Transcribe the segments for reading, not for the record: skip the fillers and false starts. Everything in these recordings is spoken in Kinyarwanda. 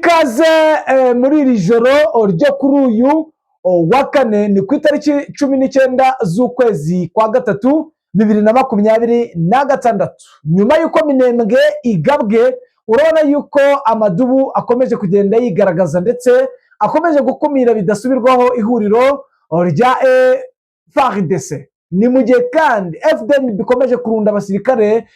Ikaze muri iri joro ryo kuri uyu wa kane, ni ku itariki 19 z'ukwezi kwa gatatu 2026. Nyuma y'uko Minembwe igabwe, urabona yuko amadubu akomeje kugenda yigaragaza, ndetse akomeje gukumira bidasubirwaho ihuriro rya FARDC. Ni mu gihe kandi FDNB ikomeje kurunda abasirikare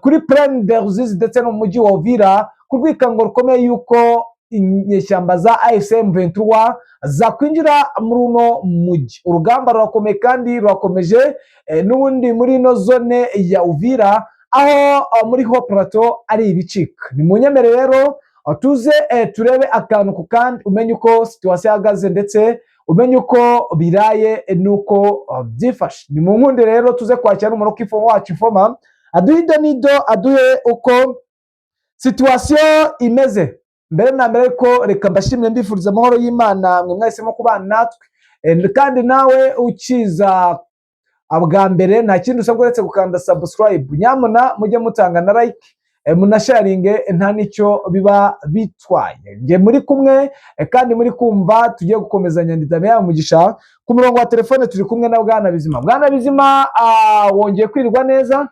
kuri Plaine de Ruzizi ndetse no mu mujyi wa Uvira, ku rwikango rukomeye yuko inyeshyamba za AFC M23 zakwinjira muri uno mujyi. Urugamba rurakomeye kandi rurakomeje n'ubundi muri ino zone ya Uvira, aho muri Haut Plateau ari ibicika. Ni mu nyemere rero tuze turebe akantu ku kandi, umenye uko situation ihagaze, ndetse umenye uko biraye n'uko byifashe. Ni mu nkunde rero tuze kwakira n'umuntu w'ifoma wacu, ifoma aduhe ido n'ido, aduhe uko situation imeze. Mbere na mbere ko reka mbashimire, mbifuriza amahoro y'Imana mwe mwahisemo kubana natwe. Kandi nawe ukiza bwa mbere, nta kindi usabwa uretse gukanda subscribe. Nyamuna mujye mutanga na like, munasharinge, nta n'icyo biba bitwaye. Njye muri kumwe kandi muri kumva tugiye gukomezanya ndi Damian Mugisha. Ku murongo wa telefone turi kumwe na Bwana Bizima. Bwana Bizima, wongeye kwirirwa neza?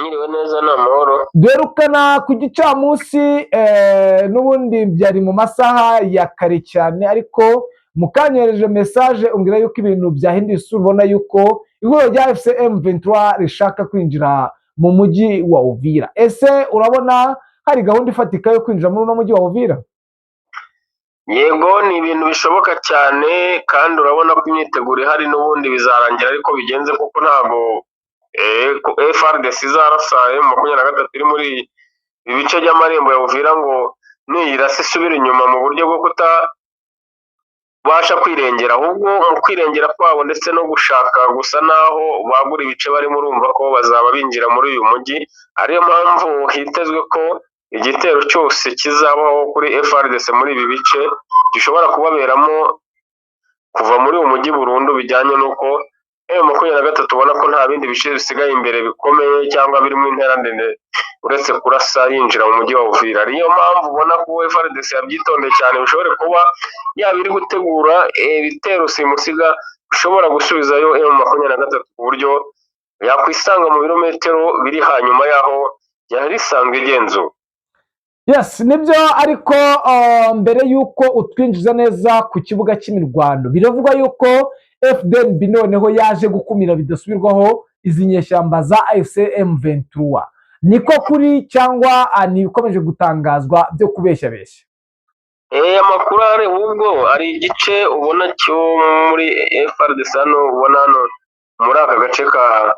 Mwiriwe neza, ni amahoro. Duherukana ku gicamunsi, n'ubundi byari mu masaha ya kare cyane, ariko mukanyohereje message umbwira yuko ibintu byahinduye isura, ubona yuko ihuriro rya AFC M23 rishaka kwinjira mu mujyi wa Uvira. Ese urabona hari gahunda ifatika yo kwinjira muri uno mujyi wa Uvira? Yego, ni ibintu bishoboka cyane, kandi urabona ko imyiteguro ihari, n'ubundi bizarangira ariko bigenze, kuko ntabwo FARDC izarasa M23 iri muri ibi bice by'amarembo ya Uvira ngo niyirasa isubire inyuma mu buryo bwo kutabasha kwirengera. Ahubwo mu kwirengera kwabo ndetse no gushaka gusa naho bagura ibice barimo, urumva ko bazaba binjira muri uyu mujyi, ariyo mpamvu hitezwe ko igitero cyose kizabaho kuri FARDC muri ibi bice gishobora kubaberamo kuva muri uyu mujyi burundu, bijyanye n'uko M23 ubona ko nta bindi bice bisigaye imbere bikomeye cyangwa birimo intera ndende uretse kurasa yinjira mu mujyi wa Uvira. Niyo mpamvu ubona ko FARDC yabyitondeye cyane, bishobora kuba yaba iri gutegura ibitero simusiga bishobora gusubizayo M23 ku buryo yakwisanga mu birometero biri hanyuma y'aho yari isanzwe igenzura. Yes, nibyo, ariko mbere y'uko utwinjiza neza ku kibuga cy'imirwano, biravugwa yuko FDNB noneho yaje gukumira bidasubirwaho izi nyeshyamba za AFC M23. Niko kuri cyangwa ni ibikomeje gutangazwa byo kubeshyabeshya? Amakuru ahari, ahubwo ari igice ubona cyo muri FARDC hano, ubona hano muri aka gace ka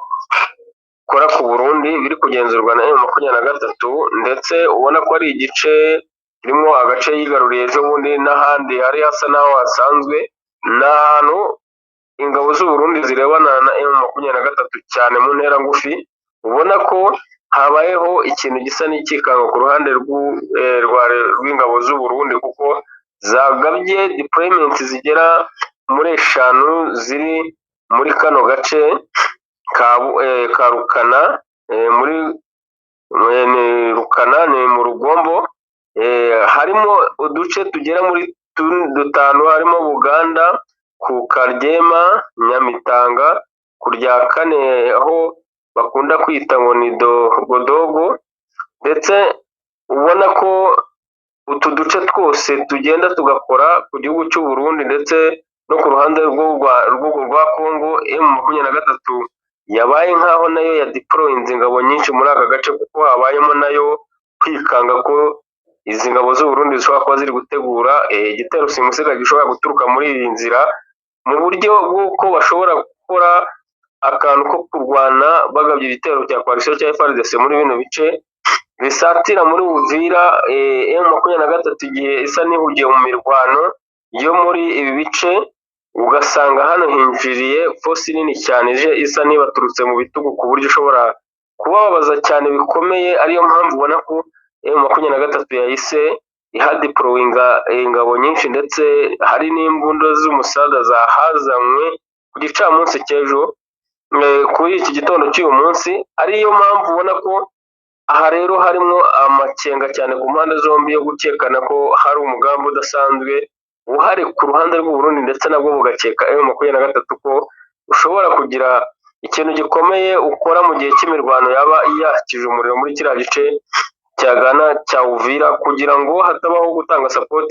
kora ku Burundi biri kugenzurwa na M23, ndetse ubona ko ari igice kirimo agace yigaruriye ejo bundi n'ahandi hari hasa n'aho hasanzwe. Ni ahantu ingabo z'u Burundi zirebana na M23 cyane mu ntera ngufi. Ubona ko habayeho ikintu gisa n'ikikango ku ruhande rw'ingabo z'u Burundi, kuko zagabye deployment zigera muri eshanu ziri muri kano gace ka Rukana, muri ni Rukana, ni mu Rugombo, harimo uduce tugera muri dutanu, harimo Buganda, ku Karyema, Nyamitanga, ku rya kane aho bakunda kwita ngo ni Dogodogo, ndetse ubona ko utu duce twose tugenda tugakora ku gihugu cy'u Burundi ndetse no ku ruhande rwa Congo. M23 yabaye nkaho nayo yadeployinze ingabo nyinshi muri aka gace, kuko habayemo nayo kwikanga ko izi ngabo z'u Burundi zishobora kuba ziri gutegura igitero simusiga gishobora guturuka muri iyi nzira, mu buryo bw'uko bashobora gukora akantu ko kurwana bagabye ibitero bya coalition cya FARDC muri bino bice bisatira muri Uvira. M23 igihe isa n'ihugiye mu mirwano yo muri ibi bice, ugasanga hano hinjiriye force nini cyane ije isa n'ibaturutse mu bitugu, ku buryo ishobora kubabaza cyane bikomeye. Ariyo mpamvu ubona ko M23 yahise ihadeployinga ingabo nyinshi, ndetse hari n'imbunda z'umusada zahazanywe ku gicamunsi cy'ejo, kuri iki gitondo cy'uyu munsi. Ariyo mpamvu ubona ko Aha rero harimo amakenga cyane ku mpande zombi yo gukekana ko hari umugambi udasanzwe uhari ku ruhande rw'u Burundi, ndetse nabwo bugakeka M23 ko ushobora kugira ikintu gikomeye ukora mu gihe cy'imirwano yaba yakije umuriro muri kiriya gice cyagana cya Uvira, kugira ngo hatabaho gutanga support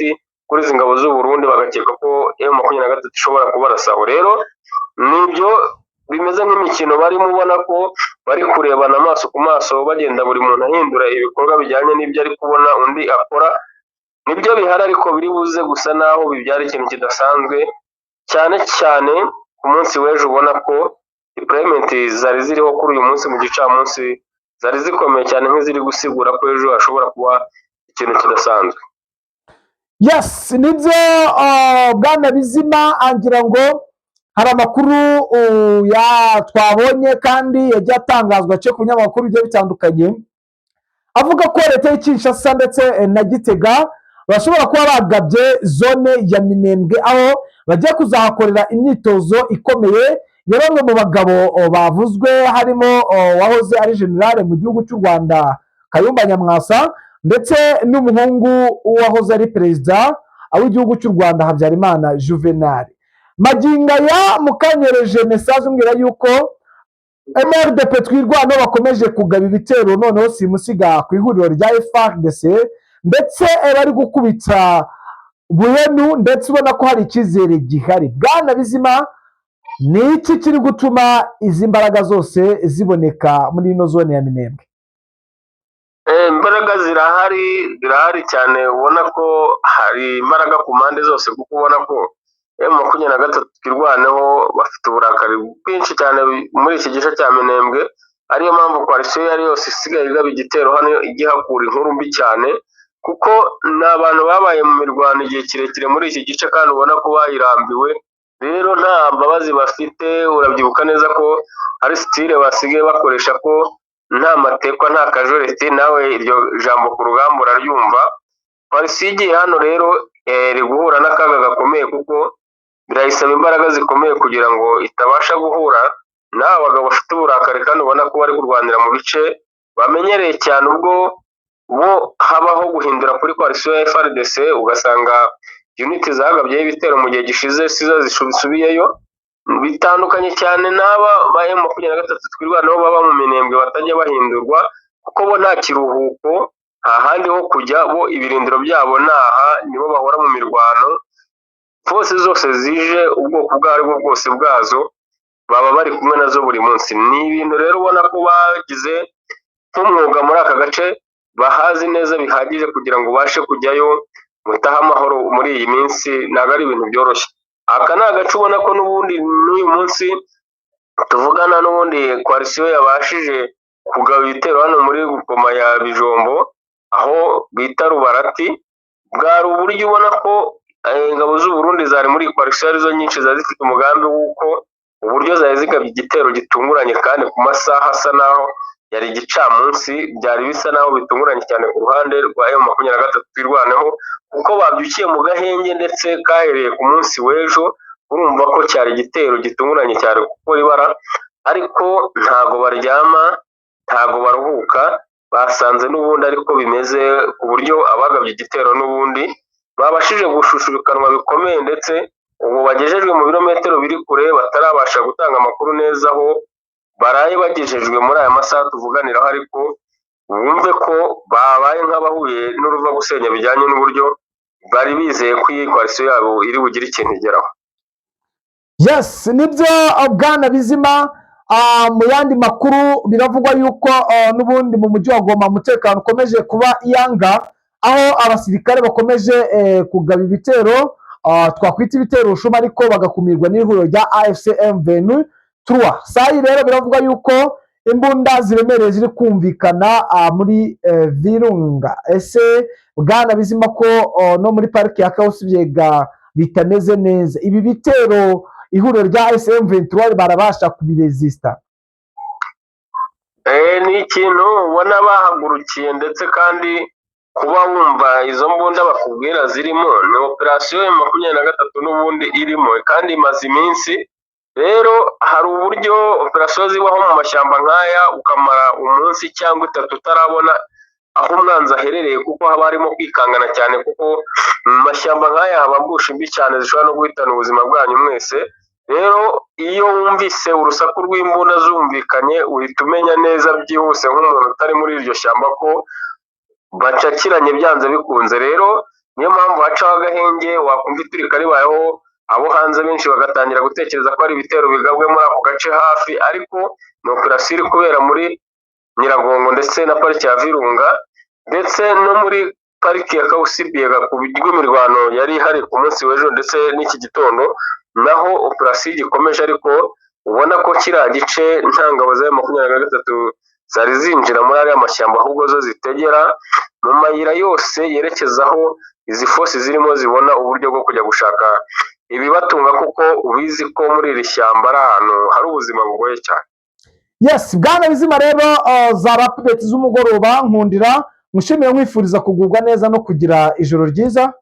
kuri izi ngabo z'u Burundi, bagakeka ko M23 ishobora kubarasaho. Rero nibyo bimeze nk'imikino barimo, ubona ko bari kurebana amaso ku maso, bagenda buri muntu ahindura ibikorwa bijyanye n'ibyo ari kubona undi akora. Nibyo bihari, ariko biri buze gusa naho bibyara ikintu kidasanzwe, cyane cyane ku munsi w'ejo ubona ko deployment zari ziriho kuri uyu munsi mu gicamunsi zari zikomeye cyane, nk'iziri gusigura ko ejo hashobora kuba ikintu kidasanzwe. Yes, nibyo, bwana Bizima, angira ngo hari amakuru ya twabonye kandi yagiye atangazwa aciye ku binyamakuru bigiye bitandukanye, avuga ko leta y'i Kinshasa ndetse na Gitega bashobora kuba bagabye zone ya Minembwe, aho bagiye kuzahakorera imyitozo ikomeye ya bamwe mu bagabo bavuzwe, harimo wahoze ari generale mu gihugu cy'u Rwanda Kayumba Nyamwasa, ndetse n'umuhungu wahoze ari perezida w'igihugu cy'u Rwanda Habyarimana Juvenal. Magingo aya mukanyereje message umbwira yuko MRDP Twirwaneho bakomeje kugaba ibitero noneho simusiga ku ihuriro rya FARDC, ndetse bari gukubita Buyenu, ndetse ubona ko hari icyizere gihari. Bwana Bizima, ni iki kiri gutuma izi mbaraga zose ziboneka muri ino zone ya Minembwe? Imbaraga zirahari, zirahari cyane. Ubona ko hari imbaraga ku mpande zose, kuko ubona ko M23 Twirwaneho bafite uburakari bwinshi cyane muri iki gice cya Minembwe, ariyo mpamvu coalition iyo ari yose isigaye igaba igitero hano igihakura inkuru mbi cyane, kuko ni abantu babaye mu mirwano igihe kirekire muri iki gice kandi ubona ko bayirambiwe. Rero nta mbabazi bafite. Urabyibuka neza ko hari style basigaye bakoresha ko nta matekwa, nta casualty. Nawe iryo jambo ku rugamba uraryumva. Coalition igiye hano rero iri guhura n'akaga gakomeye, kuko birayisaba imbaraga zikomeye kugira ngo itabasha guhura n'aba bagabo bafite uburakari kandi ubona ko bari kurwanira mu bice bamenyereye cyane. Ubwo bo habaho guhindura kuri coalition ya FARDC, ugasanga unit zagabyeho ibitero mu gihe gishize sizo zisubiyeyo. Bitandukanye cyane n'aba ba M23 Twirwaneho baba mu Minembwe batajya bahindurwa, kuko bo nta kiruhuko, nta handi ho kujya. Bo ibirindiro byabo ni aha, nibo bahora mu mirwano. Force zose zije, ubwoko ubwo aribwo bwose bwazo, baba bari kumwe nazo buri munsi. Ni ibintu rero ubona ko bagize nk'umwuga muri aka gace, bahazi neza bihagije kugira ngo ubashe kujyayo mutahe amahoro muri iyi minsi. Ntabwo ari ibintu byoroshye. Aka ni agace ubona ko n'ubundi n'uyu munsi tuvugana n'ubundi coalition yabashije kugaba ibitero hano muri groupement ya Bijombo, aho bita Rubarati. Bwari uburyo ubona ko ingabo z'u Burundi zari muri iyi coalition arizo nyinshi zari zifite umugambi w'uko uburyo zari zigabye igitero gitunguranye, kandi ku masaha asa naho yari igicamunsi. Byari bisa naho bitunguranye cyane ku ruhande rwa M23 Twirwaneho, kuko babyukiye mu gahenge ndetse kahereye ku munsi w'ejo. Urumva ko cyari igitero gitunguranye cyane gukora ibara, ariko ntago baryama, ntago baruhuka. Basanze n'ubundi ariko bimeze, ku buryo abagabye igitero n'ubundi babashije gushushubikanwa bikomeye, ndetse ubu bagejejwe mu birometero biri kure, batarabasha gutanga amakuru neza aho baraye bagejejwe muri aya masaha tuvuganiraho, ariko wumve ko babaye nk'abahuye n'uruva gusenya bijyanye n'uburyo bari bizeye ko iyi coalition yabo iri bugire ikintu igeraho. Yes, nibyo, bwana Bizima. Mu yandi makuru, biravugwa yuko n'ubundi mu mujyi wa Goma umutekano ukomeje kuba iyanga, aho abasirikare bakomeje kugaba ibitero, twakwita ibitero rushuma, ariko bagakumirwa n'ihuriro rya AFC M23. Sayi rero biravugwa yuko imbunda ziremereye ziri kumvikana muri Virunga. Ese bwana Bizima, ko no muri pariki ya Kausi Biega bitameze neza, ibi bitero ihuriro rya AFC M23 barabasha kubiresista? Ni ikintu ubona bahagurukiye, ndetse kandi kuba wumva izo mbunda bakubwira zirimo ni operasiyo ya 23 n'ubundi irimo kandi imaze iminsi. Rero hari uburyo operasiyo zibaho mu mashyamba nk'aya, ukamara umunsi cyangwa 3 utarabona aho umwanzi aherereye, kuko haba harimo kwikangana cyane, kuko mu mashyamba nk'aya haba ambushi mbi cyane zishobora no guhitana ubuzima bwanyu mwese. Rero iyo wumvise urusaku rw'imbunda zumvikanye, uhita umenya neza byihuse nk'umuntu utari muri iryo shyamba ko bacakiranye byanze bikunze. Rero niyo mpamvu hacaho agahenge, wakumva iturika ribayeho, abo hanze benshi bagatangira gutekereza ko ari ibitero bigabwe muri ako gace hafi, ariko ni operasiyo iri kubera muri Nyiragongo ndetse na pariki ya Virunga, ndetse no muri pariki ya Kawusibiyega ku bw'imirwano yari ihari ku munsi w'ejo ndetse n'iki gitondo, naho operasiyo igikomeje, ariko ubona ko kiriya gice nta ngabo za 23 zari zinjira muri ariya mashyamba, ahubwo zo zitegera mu mayira yose yerekeza aho izi fosi zirimo zibona uburyo bwo kujya gushaka ibibatunga, kuko ubizi ko muri iri shyamba ari ahantu hari ubuzima bugoye cyane. Yes, bwana Bizima, rero za update z'umugoroba, nkundira mushimire, nkwifuriza kugubwa neza no kugira ijoro ryiza.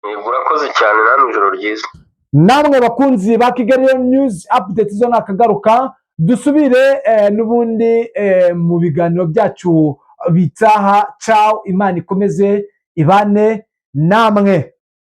Yego, urakoze cyane, namwe ijoro ryiza. Namwe bakunzi ba Kigali News Update, zo nakagaruka, dusubire n'ubundi mu biganiro byacu bitaha. Ciao, Imana ikomeze ibane namwe.